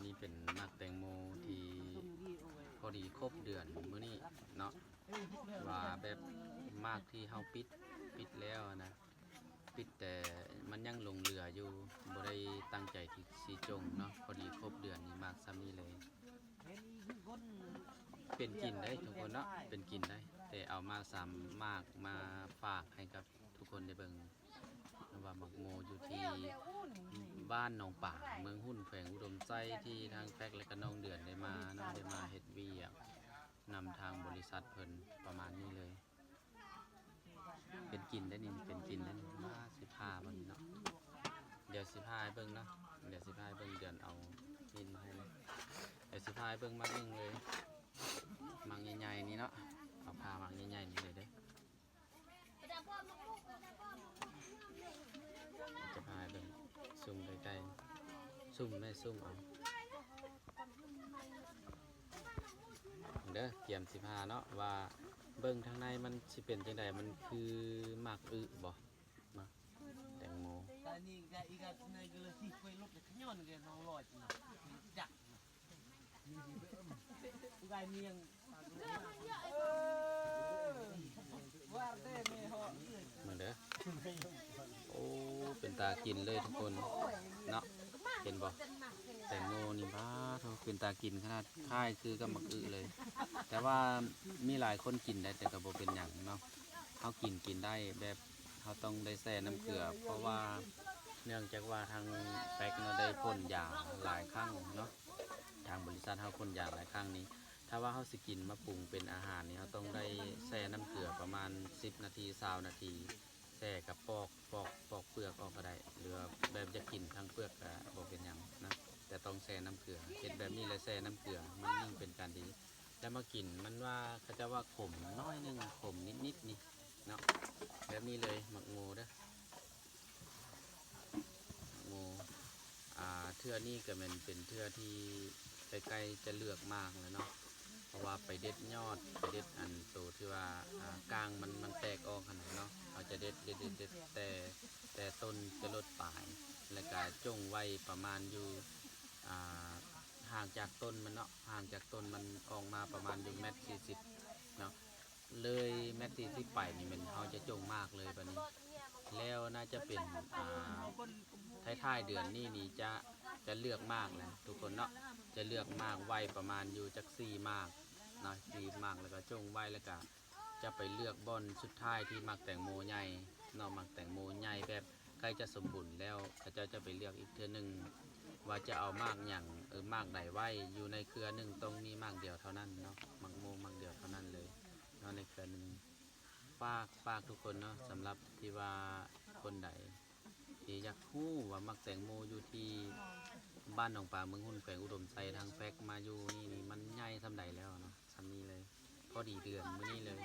ນີ້ເປັນໝາກແຕງໂມທີ່ພໍດີຄົບເດືອນມື້ນີ້ເນາະ ວ່າແບບໝາກທີ່ເຮົາປິດ ປິດແລ້ວນະ ປິດແຕ່ມັນຍັງຫຼົງເຫຼືອຢູ່ ບໍ່ໄດ້ຕັ້ງໃຈທີ່ຊິຈົ່ງເນາະ ພໍດີຄົບເດືອນນີ້ໝາກຊ່ຳນີ້ເລີຍ. ເປັນກິນໄດ້ທຸກຄົນເນາະ ເປັນກິນໄດ້ ແຕ່ເອົາມາສາມໝາກມາຝາກໃຫ້ກັບທຸກຄົນໄດ້ເບິ່ງ ວ່າໝາກໂມຢູ່ທີ່ບ້ານໜອງປາ ເມືອງຮຸນ ແຂວງອຸດົມໄຊ ທີ່ທາງແຟກ ແລະກະນ້ອງເດືອນໄດ້ມາເນາະ ໄດ້ມາເຮັດວຽກນຳທາງບໍລິສັດເພິ່ນ ປະມານນີ້ເລີຍ. ເປັນກິນໄດ້ນີ້ ເປັນກິນໄດ້ນີ້ ມາ ຊິຜ່າເບິ່ງເນາະ ດຽວຊິຜ່າໃຫ້ເບິ່ງເນາະ ດຽວຊິຜ່າໃຫ້ເບິ່ງ ເດືອນເອົາມີດມາໃຫ້ເລີຍ ດຽວຊິຜ່າໃຫ້ເບິ່ງໝາກໜຶ່ງເລີຍ ໝາກໃຫຍ່ໆນີ້ເນາະ ເອົາຜ່າໝາກໃຫຍ່ໆນີ້ເລີຍເດີ້. ຈະພາເບິ່ງ ຊູມໃກ້ໆ ຊູມແມ່ ຊູມເອົາເດີ້ ກຽມຊິພາເນາະ ວ່າເບິ່ງທາງໃນມັນຊິເປັນຈັ່ງໃດ ມັນຄືໝາກອຶບໍ່ ມາ ແຕງໂມ. ເບິ່ງເດີ້ ໂອ້ ເປັນຕາກິນເລີຍທຸກຄົນເນາະ ເຫັນບໍ່ ແຕງໂມນີ້ ບາໂທ້ ເປັນຕາກິນຂະໜາດ ຄ້າຍຄືກັບໝາກອຶເລີຍ ແຕ່ວ່າມີຫຼາຍຄົນກິນໄດ້ ແຕ່ກໍບໍ່ເປັນຫຍັງເນາະ ເຮົາກິນ ກິນໄດ້ ແບບເຮົາຕ້ອງໄດ້ແຊ່ນ້ຳເກືອ ເພາະວ່າເນື່ອງຈາກວ່າທາງແຟກເນາະ ໄດ້ພົ່ນຢາຫຼາຍຄັ້ງເນາະ ທາງບໍລິສັດເຮົາພົ່ນຢາຫຼາຍຄັ້ງນີ້ ຖ້າວ່າເຮົາຊິກິນມາປຸງເປັນອາຫານນີ້ ເຮົາຕ້ອງໄດ້ແຊ່ນ້ຳເກືອປະມານສິບນາທີ ຊາວນາທີ ແຊ່ກັບປອກ ປອກ ປອກເປືອກອອກກໍໄດ້ ຫຼືວ່າແບບຢາກກິນທັງເປືອກກໍບໍ່ເປັນຫຍັງນະ ແຕ່ຕ້ອງແຊ່ນ້ຳເກືອ ເຮັດແບບນີ້ແລ້ວແຊ່ນ້ຳເກືອ ມັນຍິ່ງເປັນການດີ ແລ້ວມາກິນ ມັນວ່າ ເຂົາເຈົ້າວ່າຂົມໜ້ອຍໜຶ່ງ ຂົມນິດໆນີ້ເນາະ ແບບນີ້ເລີຍ ໝາກໂມເດີ້. ໂມ ອ່າ ເທື່ອນີ້ກໍແມ່ນເປັນເທື່ອທີ່ໃກ້ໆຈະເລືອກໝາກແລ້ວເນາະ ເພາະວ່າໄປເດັດຍອດ ໄປເດັດອັນໂຕທີ່ວ່າ ອ່າ ກ້າງມັນ ມັນແຕກອອກຫັ້ນນະເນາະ ເຮົາຈະເດັດ ເດັດ ເດັດ ເດັດ ແຕ່ ແຕ່ຕົ້ນຈະລົດປາຍ ແລ້ວກະຈົ່ງໄວ້ປະມານຢູ່ ອ່າ ຫ່າງຈາກຕົ້ນມັນເນາະ ຫ່າງຈາກຕົ້ນມັນອອກມາປະມານຢູ່ແມັດສີ່ສິບເນາະ. ເລີຍແມັດສີ່ສິບໄປນີ້ແມ່ນເຮົາຈະຈົ່ງໝາກເລີຍບາດນີ້ ແລ້ວໜ້າຈະເປັນ ອ່າ ທ້າຍໆເດືອນນີ້ນີ້ຈະ ຈະເລືອກໝາກແຫຼະທຸກຄົນເນາະ ຈະເລືອກໝາກໄວ້ປະມານຢູ່ຈັກສີ່ໝາກເນາະ ສີ່ໝາກ ແລ້ວກໍຈົ່ງໄວ້ ແລ້ວກໍຈະໄປເລືອກບ່ອນສຸດທ້າຍທີ່ໝາກແຕງໂມໃຫຍ່ເນາະ ໝາກແຕງໂມໃຫຍ່ແບບໃກ້ຈະສົມບູນແລ້ວ ເຂົາເຈົ້າຈະໄປເລືອກອີກເທື່ອໜຶ່ງ ວ່າຈະເອົາໝາກຫຍັງ ເອີ ໝາກໃດໄວ້ ຢູ່ໃນເຄືອໜຶ່ງຕ້ອງມີໝາກດຽວເທົ່ານັ້ນເນາະ ໝາກໂມໝາກດຽວເທົ່ານັ້ນເລີຍ ເນາະ ໃນເຄືອໜຶ່ງ. ຝາກ ຝາກທຸກຄົນເນາະ ສຳລັບທີ່ວ່າຄົນໃດທີ່ຢາກຮູ້ວ່າໝາກແຕງໂມຢູ່ທີ່ບ້ານໜອງປາ ເມືອງຮຸນ ແຂວງອຸດົມໄຊ ທາງແຟກມາຢູ່ນີ້ນີ້ ມັນໃຫຍ່ສ່ຳໃດແລ້ວເນາະ ສ່ຳນີ້ເລີຍ ພໍດີເດືອນມື້ນີ້ເລີຍ.